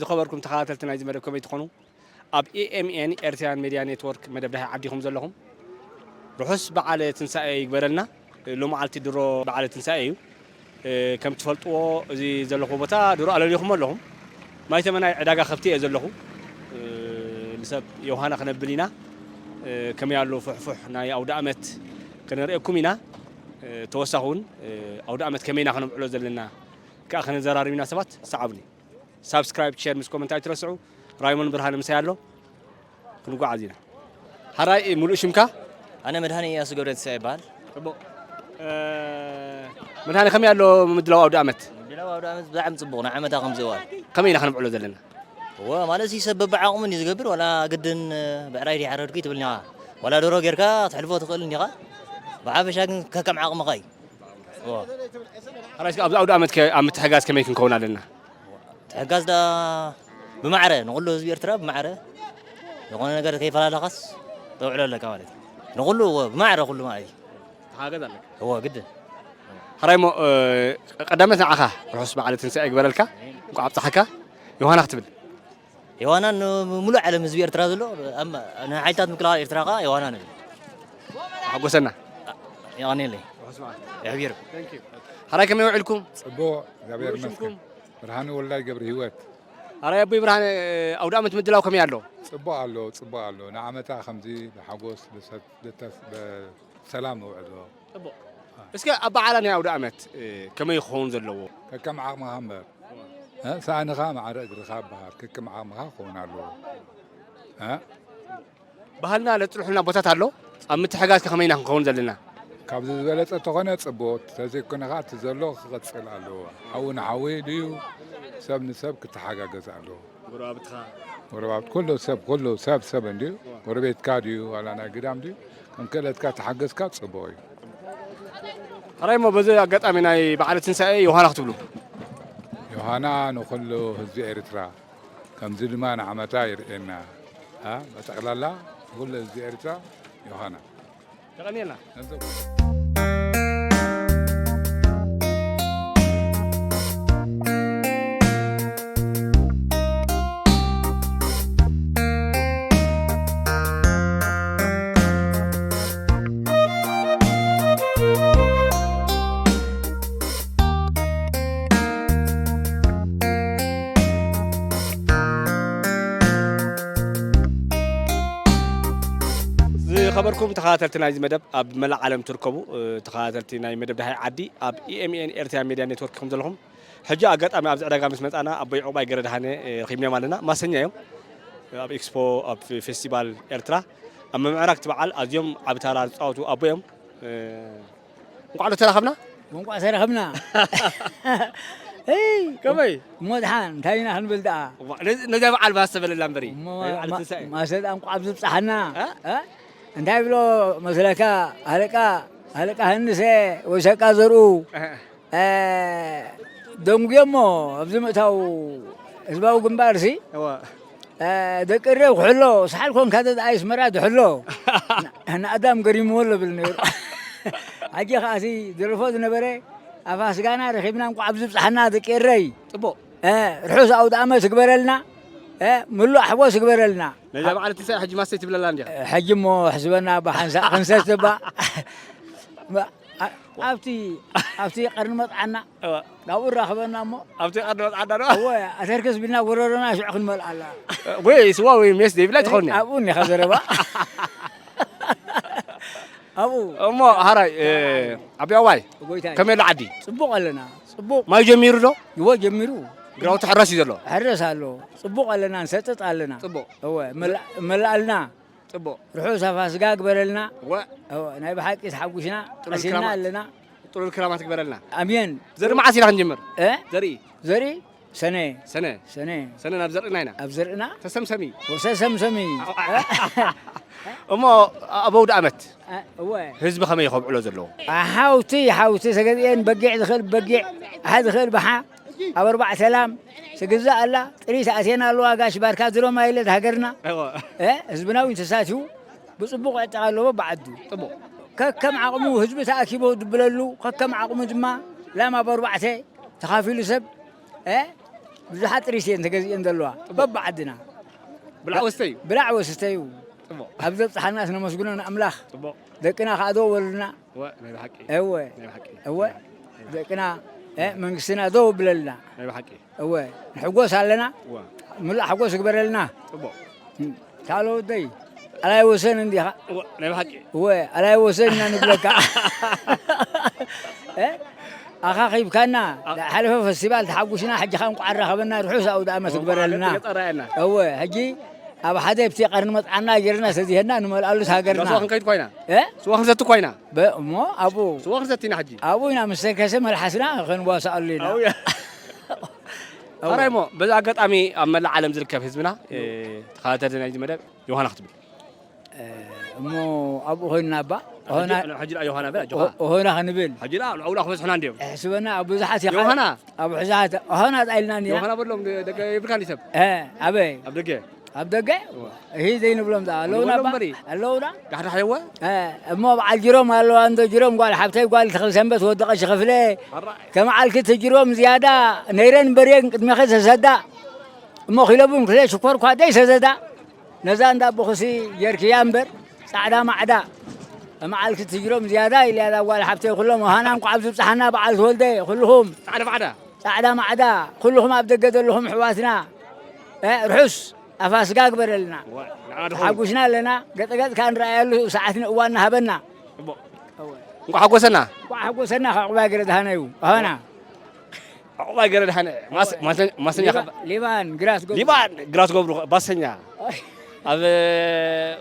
ዝኸበርኩም ተኸታተልቲ ናይዚ መደብ ከመይ ትኾኑ? ኣብ E M N ኤርትራውያን ሜድያ ኔትወርክ መደብ ደሃይ ዓዲኹም ዘለኹም ርሑስ በዓል ትንሳኤ ይግበረልና። ሎመዓልቲ ድሮ በዓል ትንሳኤ እዩ። እ፣ ከም ትፈልጥዎ እዚ ዘለኹዎ ቦታ ድሮ ኣለሊኹም ኣለኹም። ማይ ተመናይ ዕዳጋ ከብቲ እየ ዘለኹ። እ፣ ንሰብ ዮሃና ክነብል ኢና። እ፣ ከመይ ኣሎ ፍሕፉሕ ናይ ኣውደ ኣመት ከነርእየኩም ኢና። እ፣ ተወሳኺ እውን፣ እ፣ ኣውደ ኣመት ከመይ ኢና ከነብዕሎ ዘለና ከኣ ከነዘራርብ ኢና። ሰባት ሰዓቡኒ። ሳብስክራይብ፣ ሼር ምስ ኮመንት ኣይትረስዑ። ራይሞን ብርሃነ ምሳይ ኣሎ። ክንጓዓዝ ኢና። ሓራይ ሙሉእ ሽምካ? ኣነ መድሃኔ እያሱ ገብረትንሳኤ ይበሃል። ጽቡቕ። እ፣ መድሃኔ ከመይ ኣሎ ምድላው ኣውደ ኣመት? ምድላው ኣውደ ኣመት ብጣዕሚ ጽቡቕ፣ ንዓመታ ከምዚ እዋን። ከመይ ኢና ክንብዕሎ ዘለና? እወ፣ ማለት እዩ ሰብ በብዓቕሙ እዩ ዝገብር፣ ዋላ ግድን፣ እ፣ ብዕራይ ድዩ ሓረድኩ ትብልኒ ኢኻ። ዋላ ደሮ ጌርካ ክትሕልፎ ትኽእል እንዲኻ። ብሓፈሻ ግን ከከም ዓቕምኻ እዩ። እወ። ሓራይ እስከ ኣብዚ ኣውደ ኣመት ከ ኣብ ምትሕጋዝ ከመይ ክንከውን ኣለና? ምትሕጋዝ ደኣ ብማዕረ ንኹሉ ህዝቢ ኤርትራ ብማዕረ ዝኾነ ነገር ከይፈላለኻስ ተውዕሎ ኣለካ ማለት እዩ። ንኹሉ እወ፣ ብማዕረ ኩሉ ማለት እዩ። ተሓጋገዝ ኣለካ። እወ፣ ግድን። ሓራይ እሞ፣ እ፣ ቀዳመት ንዓኻ ርሑስ በዓል ትንሳኤ ይግበረልካ። እንቋዕ ኣብጽሓካ። ዮሃና ክትብል። ዮሃና ንምሉእ ዓለም ህዝቢ ኤርትራ ዘሎ፣ ኣም-፣ ንሓይልታት ምክልኻል ኤርትራ ከኣ ዮሃና ንብል። ሓጎሰና። የቐንየለይ። ርሑስ በዓል። የሕቢር። ሓራይ ከመይ ውዒልኩም? ጽቡቕ፣ እግዚኣብሔር ሙሉእ ይመስገን። ሽምኩም? ብርሃኑ ወልዳይ ገብረ ህይወት። ኣረ ኣቦይ ብርሃነ፣ ኣውደ ኣመት ምድላው ከመይ ኣሎ? ጽቡቕ ኣሎ፣ ጽቡቕ ኣሎ። ንዓመታ ከምዚ ብሓጎስ፣ ብሰ-፣ ብተስ-፣ ብሰላም ንውዕሎ። ጽቡቕ። እስከ ኣብ በዓላ ናይ ኣውደ ኣመት፣ እ፣ ከመይ ክኸውን ዘለዎ? ከከም ዓቕምኻ እምበር። እ፣ ሳእንኻ ማዕረ እግርኻ ይበሃል። ከከም ዓቕምኻ ክኸውን ኣለዎ። እ? ባህልና ለጽንሑልና ቦታት ኣሎ። ኣብ ምትሕጋዝ ከ ከመይ ኢና ክንከውን ዘለና? ካብዚ ዝበለጸ ተኾነ ጽቡቕ፣ ተዘይኮነ ኸኣ እቲ ዘሎ ክቕጽል ኣለዎ። ሓዊ ንሓዊ ድዩ፣ ሰብ ንሰብ ክተሓጋገዝ ኣለዎ። ጎረባብትኻ? ጎረባብት፣ ኩሉ ሰብ፣ ኩሉ ሰብ፣ ሰብ እንድዩ። ጎረቤትካ ድዩ፣ ዋላ ናይ ግዳም ድዩ፣ ከም ክእለትካ ተሓገዝካ ጽቡቕ እዩ። ሕራይ እሞ በዚ ኣጋጣሚ ናይ በዓለ ትንሳኤ ዮሃና ክትብሉ? ዮሃና ንኹሉ ህዝቢ ኤርትራ፣ ከምዚ ድማ ንዓመታ የርእየና። አ፣ ብጠቕላላ ንኹሉ ህዝቢ ኤርትራ ዮሃና። የቐንየልና። ነዞም ዝኸበርኩም ተኸታተልቲ ናይዚ መደብ፣ ኣብ መላእ ዓለም ትርከቡ፣ እ፣ ተኸታተልቲ ናይ መደብ ደሃይ ዓዲ፣ ኣብ E M N ኤርትራ ሜድያ ኔትወርክ ከም ዘለኹም፣ ሕጂ ኣጋጣሚ ኣብዚ ዕዳጋ ምስ መጻና ኣቦይ ዑቕባይ ገረድሃነ፣ እ፣ ረኺብናዮም ኣለና። ማሰኛ እዮም። ኣብ ኤክስፖ፣ ኣብ ፌስቲቫል ኤርትራ፣ ኣብ ምምዕራግ እቲ በዓል ኣዝዮም ዓቢ ታራ ዝጻወቱ ኣቦ እዮም። እ፣ እንቋዕ ዶ ተራኸብና? እንቋዕ ተራኸብና። እይ! ከመይ? እሞ ደሓን፣ እንታይ ኢና ክንብል ደኣ? እዋ፣ ነዚ፣ ነዛ በዓል ባህ ዝተበለላ እምበሪ። እሞ ናይ በዓል ማ-፣ ትንሳኤ። ማሰጣ እንቋዕ ኣብዚ ብጻሓና። እ? እ? እንታይ ብሎ መስለካ? ሃለቃ፣ ሃለቃ ሃንሰ ወይ ሰቃ ዘርኡ፣ እህ። እ፣ ደንጉዮ እሞ ኣብዚ ምእታው ህዝባዊ ግንባርሲ፣ እዋ። እ፣ ደቂ እረይ ክሕሎ፣ ሰሓል ኮንካ ዶ ደኣ ኣስመራ ድሕሎ። ን-፣ ንኣዳም ገሪምዎ ኣሎ ብል ነይሩ። ሕጂ ኸኣ እቲ ዝደርፎ ዝነበረ፣ ኣፋስጋና ረኺብና እንቋዕ ኣብዚ ብጽሓና ደቂ እረይ። ጽቡቕ። እ፣ ርሑስ ኣውደ ኣመት ይግበረልና። እ፣ ምሉእ ሓጎስ ይግበረልና። ነዛ በዓል ትንሳኤ ሕጂ ማስተይ ትብለላ እንዲኻ? እ፣ ሕጂ እሞ ሕስበና እባ ሓንሳእ ክንሰቲ እባ። ማ-፣ ኣ-፣ ኣብቲ፣ ኣብቲ ቀርኒ መጥዓና፣ እዋ። ናብኡ ራኸበና እሞ። ኣብቲ ቀርኒ መጥዓና ዶ? እወ፣ ኣተርክስ ቢልና ጎረሮና ሽዑ ክንመልኣላ። ወይ ስዋ ወይ ሜስ ዘይብላ ትኾን እያ። ኣብኡ እኒኻ ዘረባ። ኣብኡ። እሞ ሃራይ፣ እ፣ ዓቢ ኣዋይ፣ ጎይታይ። ከመይ ኣሎ ዓዲ? ጽቡቕ ኣለና፣ ጽቡቕ። ማይ ጀሚሩ ዶ? እወ፣ ጀሚሩ። ግራውቲ ሕረስ እዩ ዘሎ? ሕረስ ኣሎ። ጽቡቕ ኣለና፣ ንሰጥጥ ኣለና። ጽቡቕ። እወ፣ መላ-፣ መላኣልና። ጽቡቕ። ርሑስ ኣፋስጋ ግበረልና። እወ። እወ፣ ናይ ብሓቂ ተሓጒስና፣ ጥሉል ቀሲንና ክራማት። ኣለና። ጥሉል ክራማት ግበረልና። ኣሜን። ዘርኢ መዓስ ኢና ክንጅምር? እ? ዘርኢ? ዘርኢ ሰነ። ሰነ። ሰነ። ሰነ ናብ ዘርእና ኢና። ኣብ ዘርእና? ተሰምሰሚ። ወሰሰምሰሚ። እሞ ኣብ ኣውደ ኣመት እ፣ እወ። ህዝቢ ከመይ ከብዕሎ ዘለዎ? ሓውቲ፣ ሓውቲ ሰገዝኤን በጊዕ ዝኽእል በጊዕ፣ ኣሓ ዝኽእል ባሓ፣ ኣብ ኣርባዕተ ላም ትግዛእ ኣላ። ጥሪት ኣቴና ኣለዋ ጋሽ ባርካ ድሮ ማይለት ሃገርና። እወ። እ፣ ህዝብና እውን ተሳትዩ ብጽቡቕ ዕጥቕ ኣለዎ ብዓዱ። ጽቡቕ። ከከም ዓቕሙ ህዝቢ ተኣኪቡ ድብለሉ፣ ከከም ዓቕሙ ድማ ላም ኣብ ኣርባዕተ ተኻፊሉ ሰብ፣ እ፣ ብዙሓት ጥሪት እየን ተገዚኤን ዘለዋ በብዓድና። ብላዕ ወስተዩ። ብላዕ ወስተዩ። ጽቡቕ። ኣብ ዘብጽሓናስ ነመስግኖ ንኣምላኽ። ጽቡቕ። ደቅና ከኣ ደው በሉልና። እወ፣ ናይ ብሓቂ። እወ። ናይ ብሓቂ። እወ። ናይ ብሓቂ። ደቅና፣ እ፣ መንግስትና ደው ብለልና። ናይ ብሓቂ። እወ፣ ንሕጎስ ኣለና። እወ። ሙሉእ ሓጎስ ይግበረልና። ጽቡቕ። እም፣ ካልእ ወደይ፣ ኣላይ ወሰን እንዲኻ። እወ፣ ናይ ብሓቂ። እወ፣ ኣላይ ወሰን ኢና ንብለካ። እ? ኣኻኺብካና፣ ኣ- ዝሓለፈ ፈስቲቫል ተሓጉስና፣ ሕጂ ኸኣ እንቋዕ ኣራኸበና፣ ርሑስ ኣውደ ዓመት እወ፣ ይግበረልና። ገጠር ኣየና። እወ፣ ሕጂ ኣብ ሓደ ብቲ ቀርኒ መጽዓና ጌርና፣ ሰዚሀና፣ ንመልኣሉስ ሃገርና። ስዋ ክንከይድ ኮይና። እ? ስዋ ክንሰቲ ኮይና። በ-፣ እሞ ኣብኡ። ስዋ ክንሰቲ ኢና ሕጂ። ኣብኡ ኢና ምስ ተንከሰ መልሓስና ክንዋስኣሉ ኢና። ኣብኡ እያ። እወ። ሕራይ እሞ፣ በዚ ኣጋጣሚ ኣብ መላእ ዓለም ዝርከብ ህዝብና፣ እ፣ ተኸታተልቲ ናይዚ መደብ ዮሃና ክትብል። እ፣ እሞ ኣብኡ ኮይንና እባ፣ ኦሆና፣ ሕጂ፣ ሕጂ ደኣ ዮሃና በል፣ ኣጆኻ። ኦ-፣ ኦሆና ክንብል። ሕጂ ደኣ ኣውላ ክበዝሑና እንድዮም። እሕስበና፣ ኣብ ብዙሓት ኢኻ፣ ዮሃና። ኣብ ብዙሓት፣ ኦሆና ጣ ኢልና እንዲና። ዮሃና በሎም፣ ደ-፣ ደገ ይብልካ እንዲ ሰብ። እ፣ ኣበይ? ኣብ ደገ። ኣብ ደገ? እወ። እሂ ዘይንብሎም ደኣ፣ ኣለውና ንበሎም እባ፣ እምበሪ። ኣለውና። ዳሕዳሕ የወ? እ፣ እሞ በዓል ጅሮም ኣለዋ፣ እንዶ ጅሮም ጓል ሓብተይ፣ ጓል ተኽለ ሰንበት ወዲ ቀሺ ክፍለ። ኣራይ። ከመዓልኪ ትጅሮም ዝያዳ፣ ነይረን በርየን ቅድሜኺ ተሰዳ። እሞ ኪሎ ቡን ክልተ ሽኮር እኳ ደይ ሰዘዳ። ነዛ እንዳ ቦኽሲ ጀርክያ እምበር ጻዕዳ ማዕዳ። መዓልኪ ትጅሮም ዝያዳ ኢልያ እዛ ጓል ሓብተይ ኩሎም ሃና እንቋዕ ኣብ ዝብጽሓና በዓል ተወልደ ኩልኹም። ጻዕዳ ማዕዳ። ጻዕዳ ማዕዳ ኩልኹም ኣብ ደገ ዘለኹም ኣሕዋትና። እ፣ ርሑስ ኣፋስጋ ግበረልና። ዋ፣ ንዓድኹም። ተሓጉስና ኣለና። ገጸ ገጽካ ንረኣየሉ ሰዓትን እዋን ንሃበና። ጽቡቕ። እወ። እንቋዕ ሓጎሰና። እንቋዕ ሓጎሰና፣ ካብ ዕቑባይ ገረድሃነ እዩ። ኣኸና። ዕቑባይ ገረድሃነ። ማስ-፣ ማሰ-፣ ማሰኛ ሊባ-፣ ካብ ሊባን ግራት ገብሩ። ሊባን ግራት ገብሩ ባሰኛ። ኣብ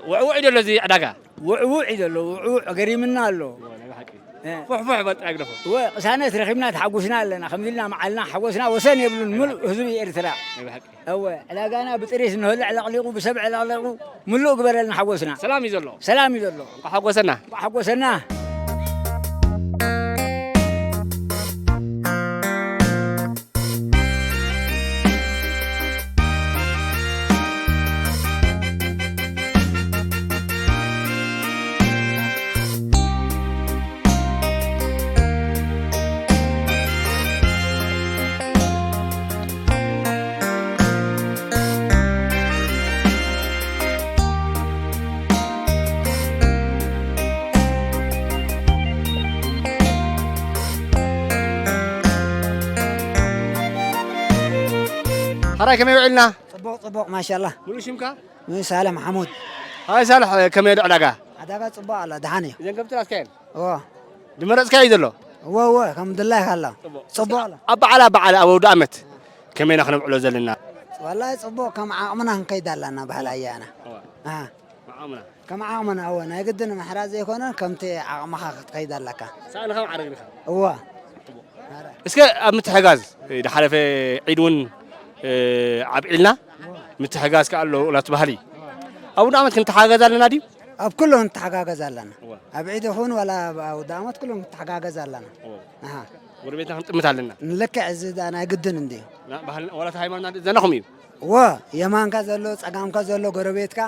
ውዕውዕ እዩ ዘሎ እዚ ዕዳጋ። ውዕውዕ እዩ ዘሎ፣ ውዕውዕ ገሪምና ኣሎ። እወ፣ ናይ ብሓቂ። እ። ፉሕ ፉሕ በል ጥራይ ግደፎ። እወ፣ ቅሳነት ረኺብና ተሓጉስና ኣለና። ከምዚ ኢልና መዓልና ሓጎስና ወሰን የብሉን። ናይ ምሉእ ብሓቂ። ህዝቢ ኤርትራ። ናይ ብሓቂ። እወ፣ ዕዳጋና ብጥሪት እንሆ ለዕለቕሊቑ፣ ብሰብ ዕለቕሊቑ፣ ምሉእ ግበረልና ሓጎስና። ሰላም እዩ ዘሎ። ሰላም እዩ ዘሎ። እንኳዕ ሓጎሰና። እንኳዕ ሓጎሰና። ሕራይ ከመይ ውዒልና? ጽቡቕ፣ ጽቡቕ፣ ማሻላ። ሙሉእ ሽምካ? ምን ሳልሕ ሓሙድ። ሃይ ሳልሕ፣ ከመይ ኣሎ ዕዳጋ? ዕዳጋ ጽቡቕ ኣሎ፣ ደሓን እዩ። እዘን ከብቲ ራስካ እየን? እዎ። ዝመረጽካዮ እዩ ዘሎ? እዎ፣ እዎ፣ ከም ድላይካ ኣሎ። ጽቡቕ። ጽቡቕ ኣሎ። ኣብ በዓል፣ ኣብ በዓል፣ ኣብ ኣውደ ኣመት ከመይ ኢና ክነብዕሎ ዘለና? ወላሂ ጽቡቕ፣ ከም ዓቕምና ክንከይድ ኣለና፣ ባህል ኣያና። እዎ። ኣሃ። ዓቕምና። ከም ዓቕምና፣ እዎ፣ ናይ ግድን ምሕራዝ ዘይኮነ፣ ከምቲ ዓቕምኻ ክትከይድ ኣለካ። ሳእንኻ ማዕረግ ኢኻ። እዎ። እስከ ኣብ ምትሕጋዝ፣ ዝሓለፈ ዒድ እውን፣ እ፣ ኣብዒልና፣ ምትሕጋዝ ከኣ ኣሎ ናቱ ባህሊ። ኣብ ኣውደ ኣመት ክንተሓጋገዝ ኣለና ድዩ? ኣብ ኩሉ ንተሓጋገዝ ኣለና። እወ። ኣብ ዒድ ይኹን ዋላ ኣብ ኣውደ ኣመት ኩሉ ንተሓጋገዝ ኣለና። እወ። ኣሃ። ጎረቤትና ክንጥምት ኣለና። ንልክዕ እዚ ደኣ ናይ ግድን እንድዩ። ና-፣ ባህልና፣ ዋላ እቲ ሃይማኖትና ዘናኹም እዩ። እወ፣ የማንካ ዘሎ፣ ጸጋምካ ዘሎ ጎረቤትካ፣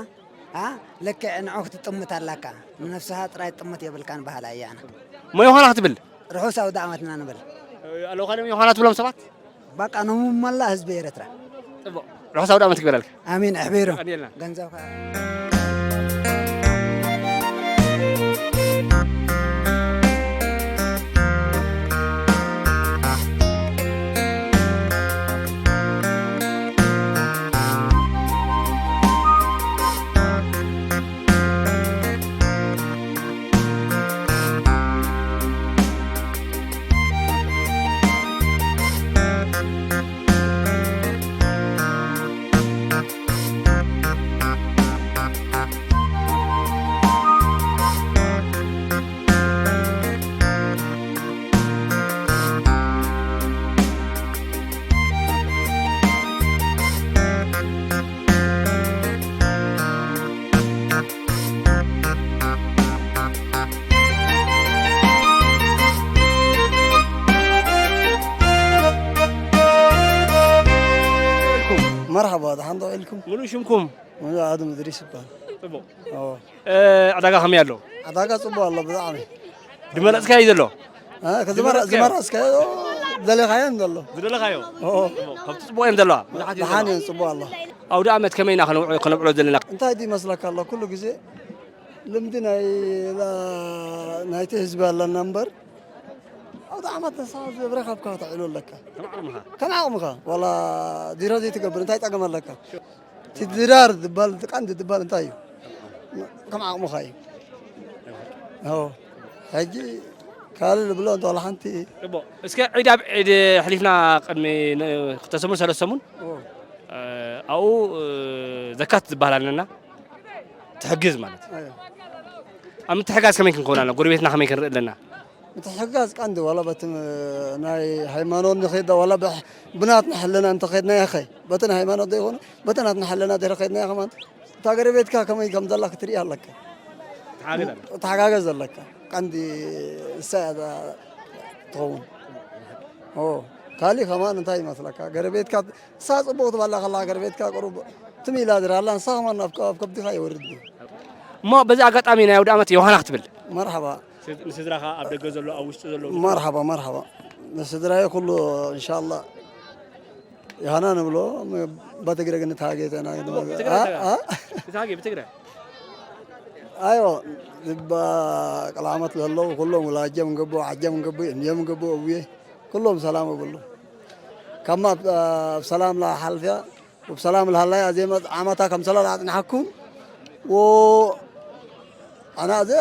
ኣ፣ ልክዕ ንዑ ክትጥምት ኣለካ። ንነፍስኻ ጥራይ ጥምት የብልካን ባህል ኣያና። እሞ ዮሃና ክትብል? ርሑስ ኣውደ ኣመትና ንብል። ኣለውኻ ድዮም ዮሃና ትብሎም ሰባት? በቃ ንመላእ ህዝቢ ኤርትራ። ጽቡቕ። ርሑስ ኣውደ ኣመት ይግበረልካ። ኣሜን። ኣሕቢሮም። የቐንየልና። ገንዘብካ መርሓባ፣ ደሓን ዶ ኢልኩም? ሙሉእ ሽምኩም? ሙሉእ ኣድም እድሪስ ይበሃል። ጽቡቕ። ኦ። እ፣ ዕዳጋ ከመይ ኣሎ? ዕዳጋ ጽቡቕ ኣሎ ብጣዕሚ። ዝመረጽካዮ እዩ ዘሎ? እ፣ ከ-፣ ዝመረ-፣ ዝመረጽካዮ? ዝመረጽካዮ ደለኻዮ ዘሎ። ዝደለኻዮ? ኦ። ካብቲ ጽቡቕ እየን ዘለዋ። ብዙሓት እየን ደሓን ዘለዋ። እየን፣ ጽቡቕ ኣሎ። ኣውደ ኣመት ከመይ ኢና ከነውዕ-፣ ከነብዕሎ ዘለና? እንታይ ድዩ ይመስለካ ኣሎ? ኩሉ ግዜ ልምዲ ናይ፣ ናይቲ ህዝቢ ኣለና እምበር፣ ኣውደ ኣመት ንስኻ ዝብረኻብካ ከተዕሉ ኣለካ። ከም ዓቕምኻ። ከም ዓቕምኻ። ዋላ ዲሮ ዘይትገብር እንታይ ጸገም ኣለካ? እቲ ድራር ዝበሃል፣ እቲ ቀንዲ ዝበሃል እንታይ እዩ? ከም ዓቕምኻ እዩ። ኣዎ። ሕጂ ካልእ ዝብሎ እንተ ዋላ ሓንቲ። እቦ፣ እስከ ዒድ ኣብ ዒድ ኣሕሊፍና ቅድሚ ን-፣ ክልተ ሰሙን፣ ሰለስተ ሰሙን፣ ኦ። እ፣ ኣብኡ፣ እ፣ ዘካት ዝበሃል ኣለና። ትሕግዝ ማለት። ኣዮ። ኣብ ምትሕጋዝ ከመይ ክንከውን ኣለና? ጎረቤትና ከመይ ክንርኢ ኣለና? ምትሕጋዝ ቀንዲ ዋላ በቲ ናይ ሃይማኖት ንኸይድ ዋላ ብሕ-፣ ብናትና ሕልና እንተኸይድና ያኸ በቲ ናይ ሃይማኖት ዘይኮነ በቲ ናትና ሕልና ድሕሪ ከይድና ከማን እታ ጎረቤትካ ከመይ ከም ዘላ ክትርኢ ኣለካ። ተሓጋገዝ ኣለካ። ተሓጋገዝ ኣለካ። ቀንዲ እሳ እያ እዛ ትኸውን። ኦ፣ ካሊእ ከማን እንታይ ይመስለካ? ጎረቤትካ እሳ ጽቡቕ ትበላ ከላ ጎረቤትካ ቁሩብ ትም ኢላ ድራላ ንሳ ከማን ኣብ ከ-፣ ኣብ ከብድኻ ይወርድ እዩ። እሞ በዚ ኣጋጣሚ ናይ ኣውደ ዓመት ዮሃና ክትብል? መርሓባ። ስድ-፣ ንስድራኻ ኣብ ደገ ዘሎ፣ ኣብ ውሽጢ ዘሎ? መርሓባ፣ መርሓባ። ንስድራይ ኩሉ እንሻላ ዮሃና ንብሎ፣ በትግረ ግን ተሃጌተና። እቦ፣ ብትግረ አ? ተጋ-፣ አ? ተሃጌ፣ ብትግረ። ኣይዎ፣ ዝባ ቀላመት ለለው ኩሎም ወላጀም ገቡ፣ ዓጀም ገቡ፣ እምየም ገቡ፣ እውዬ፣ ኩሎም ሰላም እብሉ። ከማ ኣብ፣ ኣብ ሰላም ላሓልፍያ፣ ወብሰላም ለሃላይ ኣዜ መጽ-፣ ዓመታ ከም ሰላም ኣጽንሓኩም። ወ-፣ ኣና ኣዜ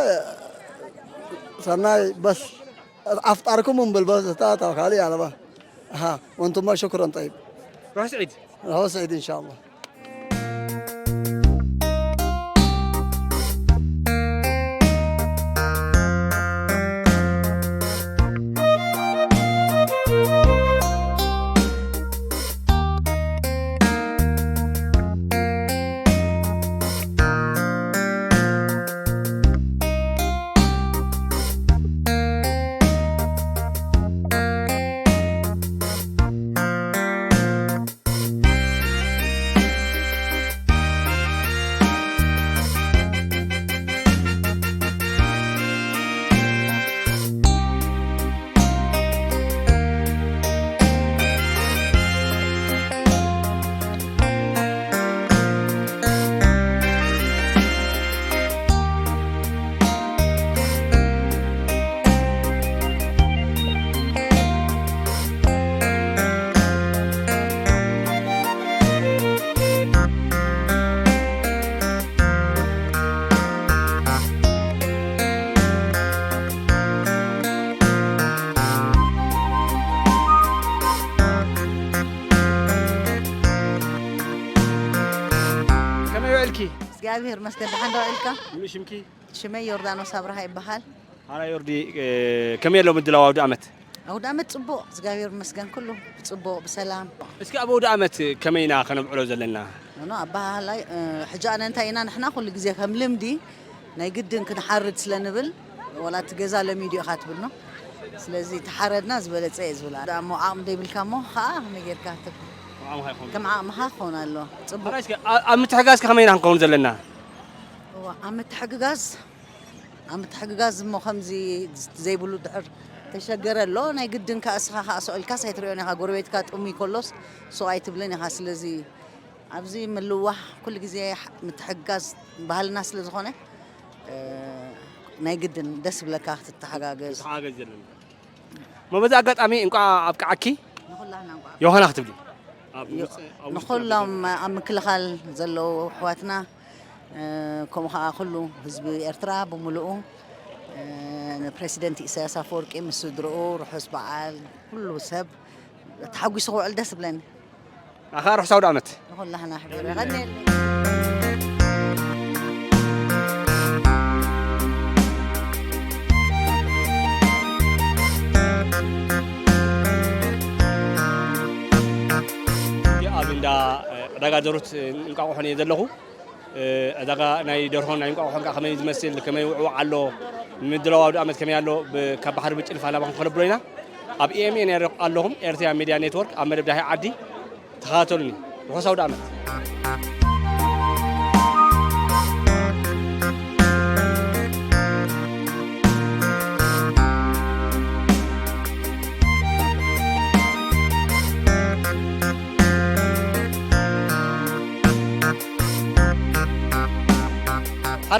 ሰናይ በስ ኣፍጣርኩም እምብል በስ እታ፣ እታ ካልእ ኣለባ። ኣሃ፣ ወንቱማ ሽክረን ጠይብ። ርሑስ ዒድ። ርሑስ ዒድ ኢንሻኣላህ። ከመይ ውዕልኪ? እግዚኣብሔር ይመስገን፣ ደሓን ዶ ውዒልካ? ሙሉእ ሽምኪ? ሽመይ ዮርዳኖስ ኣብርሃ ይበሃል። ሓራ ዮርዲ፣ እ፣ ከመይ ኣሎ ምድላው ኣውደ ኣመት? ኣውደ ኣመት ጽቡቕ፣ እግዚኣብሔር ይመስገን፣ ኩሉ ብጽቡቕ፣ ብሰላም። እስኪ ኣብ ኣውደ ኣመት ከመይ ኢና ከነብዕሎ ዘለና? ኖ፣ ኖ፣ ኣበሃህላይ፣ እ፣ ሕጂ ኣነ እንታይ ኢና ንሕና ኩሉ ግዜ ከም ልምዲ ናይ ግድን ክንሓርድ ስለ ንብል፣ ወላ እቲ ገዛ ለሚዱ ኢኻ ትብል ኖ። ስለዚ ተሓረድና ዝበለጸ እየ ዝብል። ደኣ እሞ ዓቕሚ ዘይብልካ እሞ ኸኣ ከመይ ጌርካ ትብል? ዓቕምኻ ይኸውን። ከም ዓቕምኻ ክኸውን ኣለዎ። ጽቡቕ። ሓራይ እስከ ኣ-፣ ኣብ ምትሕጋዝ ከ ከመይ ኢና ክንከውን ዘለና? እዋ፣ ኣብ ምትሕግጋዝ፣ ኣብ ምትሕግጋዝ እሞ ከምዚ ዘይብሉ ድሕር ተሸገረ ኣሎ። ናይ ግድን ከኣ እስኻ ከኣ ስቕ ኢልካስ ኣይትሪኦን ኢኻ። ጎረቤትካ ጥሙይ ከሎስ ስቕ ኣይትብልን ኢኻ። ስለዚ ኣብዚ ምልዋህ ኩሉ ግዜ ሕ-፣ ምትሕግጋዝ ባህልና ስለ ዝኾነ፣ እ፣ ናይ ግድን ደስ ይብለካ ክትተሓጋገዝ። ክትሓጋገዝ ዘለና። እሞ በዚ ኣጋጣሚ እንቋዕ ኣብቅዓኪ ንኹላህና እንቋዕ ዮሃና ክትብሊ። ኣብ ዮ-፣ ውጽ-፣ ኣብ ውሽጢ ንኹሎም ኣብ ምክልኻል ዘለዉ ኣሕዋትና፣ እ፣ ከምኡ ኸዓ ኩሉ ህዝቢ ኤርትራ ብምሉኡ፣ እ፣ ንፕረሲደንት ኢሳያስ ኣፈወርቂ ምስ ስድርኡ ርሑስ በዓል፣ ኩሉ ሰብ ተሓጒሱ ክውዕል ደስ ይብለኒ። ኣኻ ርሑስ ኣውደ ዓመት። ንኹላህና ኣሕቢሩ የቐንየልና። ኣብ እንዳ ዕዳጋ ደሩት እንቋቑሖን እየ ዘለኹ። እ፣ ዕዳጋ ናይ ደርሆን ናይ እንቋቑሖን ከኣ ከመይ ዝመስል፣ ከመይ ውዕዋዕ ኣሎ፣ ምድላው ኣውደ ኣመት ከመይ ኣሎ፣ ብ-፣ ካብ ባሕሪ ብጭልፋ ናባኹም ከነብሎ ኢና። ኣብ ኢ ኤም ኤን ኣለኹም፣ ኤርትራ ሚድያ ኔትወርክ፣ ኣብ መደብ ዳሂ ዓዲ። ተኸታተሉኒ። ርሑስ ኣውደ ዓመት።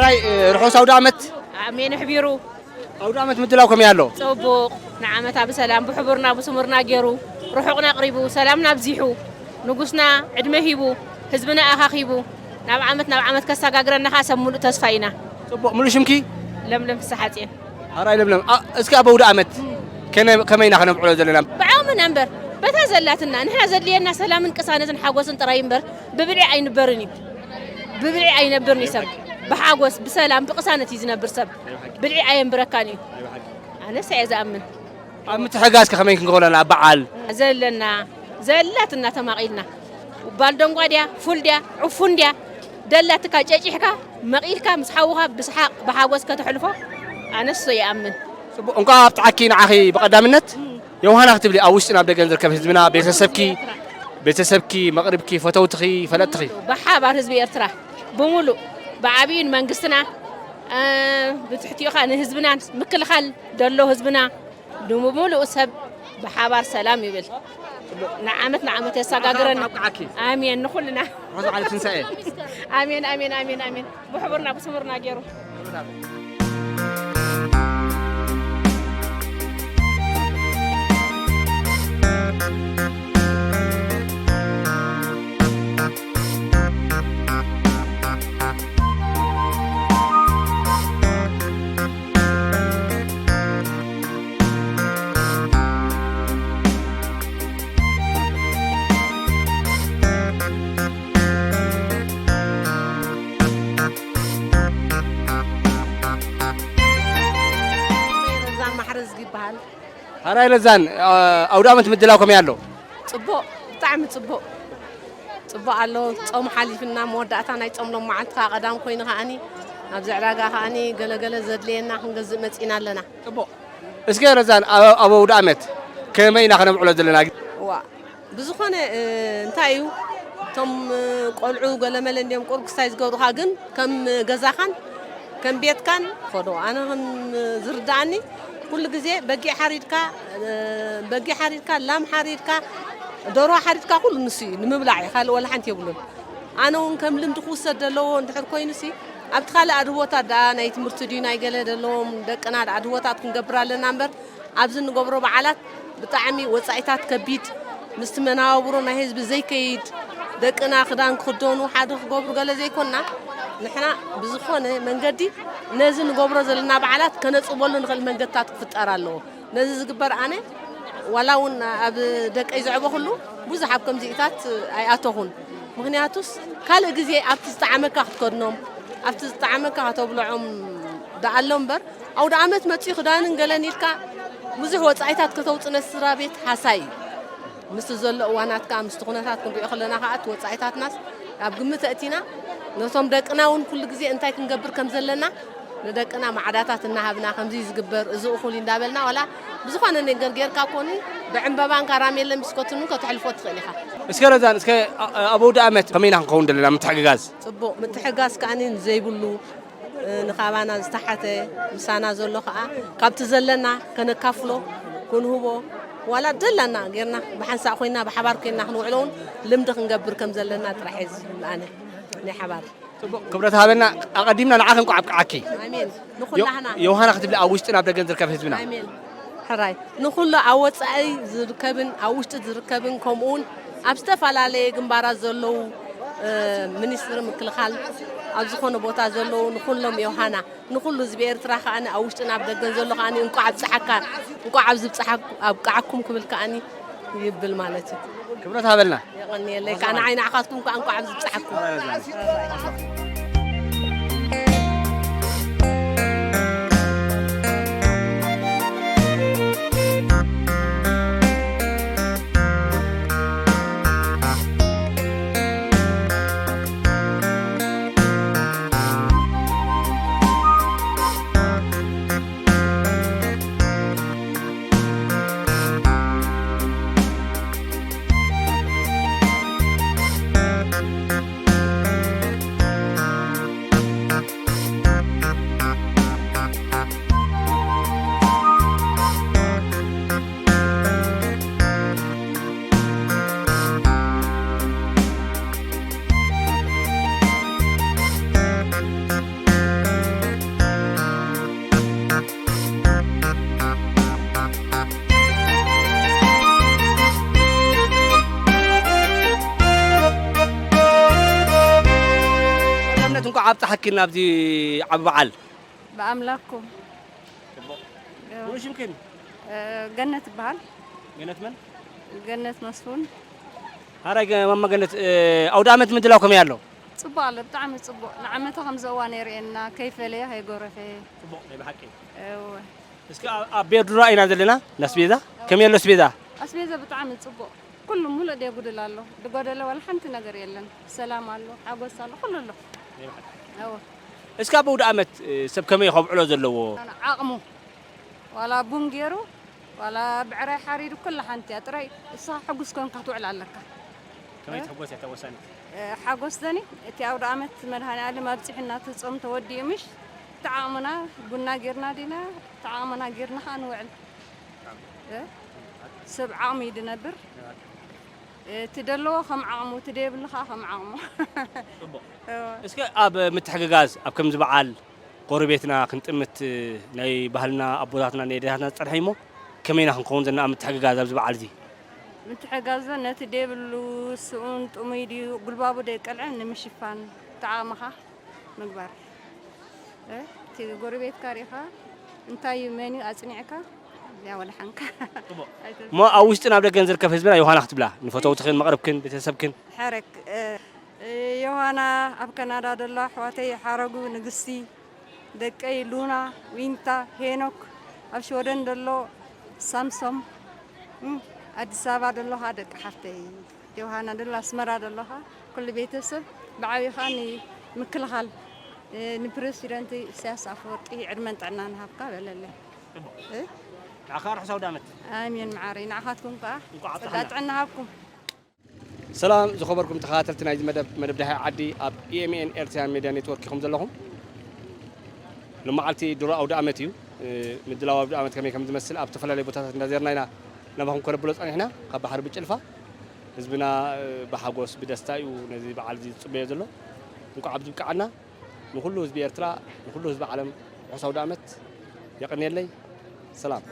ራይ ርሑስ ኣውደ ዓመት። ኣሜን ኣሕቢሩ። ኣውደ ዓመት ምድላው ከመይ ኣሎ? ጽቡቕ። ንዓመታ ብሰላም ብሕቡርና ብስሙርና ገይሩ፣ ርሑቕና ኣቕሪቡ፣ ሰላምና ኣብዚሑ፣ ንጉስና ዕድመ ሂቡ፣ ህዝብና ኣኻኺቡ፣ ናብ ዓመት ናብ ዓመት ከሰጋግረና ኸኣ ሰብ ሙሉእ ተስፋ ኢና። ጽቡቕ። ሙሉእ ሽምኪ? ለምለም ፍስሓጽዮን። ኣራይ ለምለም። ኣ- እስኪ ኣብ ኣውደ ዓመት ከነ- ከመይ ኢና ከነብዕሎ ዘለና? ብዓቕምና እምበር፣ በታ ዘላትና ንሕና ዘድልየና ሰላምን ቅሳነትን ሓጎስን ጥራይ እምበር፣ ብብልዒ ኣይንበርን እዩ። ብብልዒ ኣይነብርን እዩ ሰብ። ብሓጎስ ብሰላም ብቅሳነት እዩ ዝነብር ሰብ። ብልዒ ኣየንብረካን እዩ። ኣነስ እየ ዝኣምን። ኣብ ምትሕጋዝ ከ ከመይ ክንገብሮ ኣለና? ኣብ በዓል ዘለና ዘላትና ተማቒልና፣ ባልደንጓ ድያ፣ ፉል ድያ፣ ዕፉን ድያ፣ ደላትካ ጨጪሕካ መቒልካ ምስ ሓውኻ ብስሓቕ ብሓጎስ ከተሕልፎ ኣነስ ይኣምን። ጽቡቕ። እንኳዕ ኣብጽሓኪ ንዓኺ ብቐዳምነት። ዮሃና ክትብሊ ኣብ ውሽጥን ኣብ ደገን ዝርከብ ህዝብና፣ ቤተሰብኪ፣ ቤተሰብኪ፣ መቕርብኪ፣ ፈተውትኺ፣ ፈለጥትኺ። ብሓባር ህዝቢ ኤርትራ ብምሉእ ብዓብዩ ንመንግስትና፣ እ፣ ብትሕቲኡ ኸኣ ንህዝብናን ምክልኻል ደሎ ህዝብና፣ ንምሉእ ሰብ ብሓባር ሰላም ይብል። ንዓመት ንዓመት የሰጋግረና። ኣብዓልኪ። ኣሜን ንኹልና። ርሑስ በዓል ትንሳኤ። ኣሜን ኣሜን ኣሜን ኣሜን። ብሕቡርና ብስሙርና ገይሩ። ረዛን ማሕረዝጊ ይበሃል። ሓራይ ረዛን፣ ኣ- ኣውደ ዓመት ምድላው ከመይ ኣሎ? ጽቡቕ፣ ብጣዕሚ ጽቡቕ፣ ጽቡቕ ኣሎ። ጾም ሓሊፍና መወዳእታ ናይ ጾም ሎም መዓልቲ ከኣ ቀዳም ኮይኑ ከኣኒ ኣብዚ ዕዳጋ ከኣኒ ገለገለ ዘድልየና ክንገዝእ መጺና ኣለና። ጽቡቕ። እስከ ረዛን፣ ኣብ ኣብ ኣውደ ዓመት ከመይ ኢና ከነብዕሎ ዘለና? ዋ ብዝኾነ እ፣ እንታይ እዩ እቶም እ፣ ቆልዑ ገለመለ እንዲዮም ቁሩብ ክስታይ ዝገብሩኻ፣ ግን ከም ገዛኻን ከም ቤትካን ኸዶ ኣነ ከም ዝርዳእኒ ኩሉ ግዜ በጊዕ ሓሪድካ እ፣ በጊዕ ሓሪድካ ላም ሓሪድካ ደርሆ ሓሪድካ ኩሉ ንሱ እዩ ንምብላዕ እዩ፣ ካልእ ወላ ሓንቲ የብሉን። ኣነ እውን ከም ልምዲ ክውሰድ ዘለዎ እንድሕር ኮይኑሲ ኣብቲ ካልእ ኣድህቦታት ደኣ ናይ ትምህርቲ ድዩ ናይ ገለ ዘለዎም ደቅና ደኣ ኣድህቦታት ክንገብር ኣለና እምበር ኣብዚ እንገብሮ በዓላት ብጣዕሚ ወፃኢታት ከቢድ ምስቲ መናባብሮ ናይ ህዝቢ ዘይከይድ ደቅና ክዳን ክኽደኑ ሓደ ክገብሩ ገለ ዘይኮንና ንሕና ብዝኾነ መንገዲ ነዚ ንገብሮ ዘለና በዓላት ከነፅበሉ ንኽእል መንገድታት ክፍጠር ኣለዎ። ነዚ ዝግበር ኣነ ዋላ እውን ኣብ ደቀይ ዘዕበኹሉ ብዙሕ ኣብ ከምዚኢታት ኣይኣተኹን። ምኽንያቱስ ካልእ ግዜ ኣብቲ ዝጠዓመካ ክትከድኖም ኣብቲ ዝጠዓመካ ከተብልዖም ደኣሎ እምበር ኣውደ ዓመት መፅኡ ክዳንን ገለን ኢልካ ብዙሕ ወፃኢታት ከተውፅእ ነቲ ስድራ ቤት ሃሳይ እዩ። ምስቲ ዘሎ እዋናት ከዓ ምስቲ ኩነታት ክንሪኦ ከለና ከዓ እቲ ወፃኢታትናስ ኣብ ግምት ኣእቲና ነቶም ደቅና እውን ኩሉ ግዜ እንታይ ክንገብር ከም ዘለና ንደቅና ማዕዳታት እናሃብና ከምዚ ዝግበር እዚ እኹል እዩ እንዳበልና ዋላ ብዝኾነ ነገር ጌርካ ኮኒ ብዕምበባን ካራሜለን ብስኮትን እውን ከተሕልፎ ትኽእል ኢኻ። እስከ ረዛን እስከ ኣ- ኣብ ኣውደ ዓመት ከመይና ክንኸውን ዘለና ምትሕግጋዝ? ፅቡቕ ምትሕጋዝ ከዓኒ ዘይብሉ ንኻባና ዝተሓተ ምሳና ዘሎ ከዓ ካብቲ ዘለና ከነካፍሎ ክንህቦ ዋላ ደላና ጌርና ብሓንሳእ ኮይና ብሓባር ኮይና ክንውዕሎ እውን ልምዲ ክንገብር ከም ዘለና ጥራሕ እየ ዝብል ኣነ ናይ ሓባር ጽቡቕ ክብረት ሃበና። ኣቐዲምና ንዓኺ እንቋዕ ኣብቅዓኪ። ኣሜን ንኩላህና ዮሃና ክትብሊ ኣብ ውሽጥን ኣብ ደገን ዝርከብ ህዝብና። ኣሜን ሕራይ ንኩሉ ኣብ ወፃኢ ዝርከብን ኣብ ውሽጢ ዝርከብን ከምኡውን ኣብ ዝተፈላለየ ግንባራት ዘለዉ ሚኒስትሪ ምክልኻል ኣብ ዝኾነ ቦታ ዘለዉ ንኩሎም ዮሃና ንኩሉ ህዝቢ ኤርትራ ከዓኒ ኣብ ውሽጥን ኣብ ደገን ዘሎ ከዓኒ እንቋዕ ኣብፀሓካ እንቋዕ ኣብ ዝብፀሓ ኣብቃዓኩም ክብል ከዓኒ ይብል ማለት እዩ። ክብረት ሃበልና። የቐንየለይ ከዓ ንዓይ ንዓኻትኩም ከዓ እንቋዕ ኣብ ዝብፀሓኩም። ኣብጽሓኪ ናብዚ ዓቢ በዓል። ብኣምላክኩም ሙሉ ሽምክን? ገነት ይበሃል። ገነት መን? ገነት መስፉን። ሓራይ ማማ ገነት፣ ኣውደ ኣመት ምድላው ከመይ ኣሎ? ጽቡቕ ኣሎ፣ ብጣዕሚ ጽቡቕ። ንዓመታ ከም ዘዋን የርእየና፣ ከይፈለየ ከይጎረፈ። ጽቡቕ ናይ ብሓቂ። እወ። እስኪ ኣብ ቤት ዱራ ኢና ዘለና። ናስቤዛ ከመይ ኣሎ ኣስቤዛ? ኣስቤዛ ብጣዕሚ ጽቡቕ፣ ኩሉ ሙሉእ ደጉድል ኣሎ። ዝጎደለ ዋላ ሓንቲ ነገር የለን። ሰላም ኣሎ፣ ሓጎስ ኣሎ፣ ኩሉ ኣሎ። እወ። እስኪ ኣብ ኣውደ ኣመት ሰብ ከመይ ከብዕሎ ዘለዎ? ዓቕሙ ዋላ ቡን ገይሩ ዋላ ብዕራይ ሓሪዱ ኩላ ሓንቲ እያ። ጥራይ ንስኻ ሕጉስ ኮንካ ክትውዕል ኣለካ። ከመይ ትሕጎስ እያ ተወሳኒት? ሓጎስ ዘኒ እቲ ኣውደ ኣመት መድሃኔ ኣለም ኣብፂሑና እቲ ጾም ተወዲኡ ምሽ ተዓቕምና ቡና ጌርና ዲና ተዓቕምና ጌርና ከዓ ንውዕል። ሰብ ዓቕሚ እዩ ድነብር። እቲ ደለዎ ከም ዓቕሙ፣ እቲ ደየብሉ ከዓ ከም ዓቕሙ። እስከ ኣብ ምትሕግጋዝ ኣብ ከምዚ በዓል ጎረቤትና ክንጥምት ናይ ባህልና ኣቦታትና ናይ ኣዴታትና ዝፀንሐ እሞ ከመይና ክንከውን ዘለና ኣብ ምትሕግጋዝ ኣብዚ በዓል እዚ? ምትሕጋዘ ነቲ ደብሉ ስኡን ጥሙይ ድዩ ጉልባቡ ደይቀልዐ ንምሽፋን ተዓቕምኻ ምግባር። እቲ ጎረቤትካ ሪኻ እንታይ እዩ መን እዩ ኣፅኒዕካ እዚኣ ወደሓንካ። እሞ ኣብ ውሽጥን ኣብ ደገን ዝርከብ ህዝብና ዮሃና ክትብላ ንፈተውትኽን መቕርብክን ቤተሰብክን? ሕረክ ዮሃና ኣብ ካናዳ ዘሎ ኣሕዋተይ ሓረጉ ንግስቲ ደቀይ ሉና ዊንታ ሄኖክ ኣብ ሽወደን ዘሎ ሳምሶም ኣዲስ ኣበባ ዘሎ ከዓ ደቂ ሓፍተይ ዮሃና ዘሎ ኣስመራ ዘሎ ከዓ ኩሉ ቤተሰብ ብዓብዪ ከዓ ንምክልኻል ንፕሬዚደንት ኢሳያስ ኣፈወርቂ ዕድመን ጥዕናን ሃብካ በለለይ። ንዓኻ ርሑስ ኣውደ ዓመት። ኣሜን መዓረይ ንዓኻትኩም ከዓ እንኳዕ ጸጋ ኣብፀሐና። ጥዕና ሃብኩም። ሰላም ዝኾበርኩም ተኸታተልቲ ናይዚ መደብ መደብ ደሃይ ዓዲ ኣብ ኢኤምኤን ኤርትራን ሜድያ ኔትወርክ ኢኹም ዘለኹም። ሎመዓልቲ ድሮ ኣውደ ኣመት እዩ። ምድላው ኣውደ ኣመት ከመይ ከም ዝመስል ኣብ ዝተፈላለዩ ቦታታት እንዳዘርና ኢና ናባኹም ከነብሎ ጸኒሕና። ካብ ባሕሪ ብጭልፋ ህዝብና ብሓጎስ ብደስታ እዩ ነዚ በዓል እዚ ዝጽበዮ ዘሎ። እንኳዕ ኣብዚ ብቅዓና። ንኹሉ ህዝቢ ኤርትራ ንኹሉ ህዝቢ ዓለም ርሑስ ኣውደ ኣመት። የቐንየለይ። ሰላም።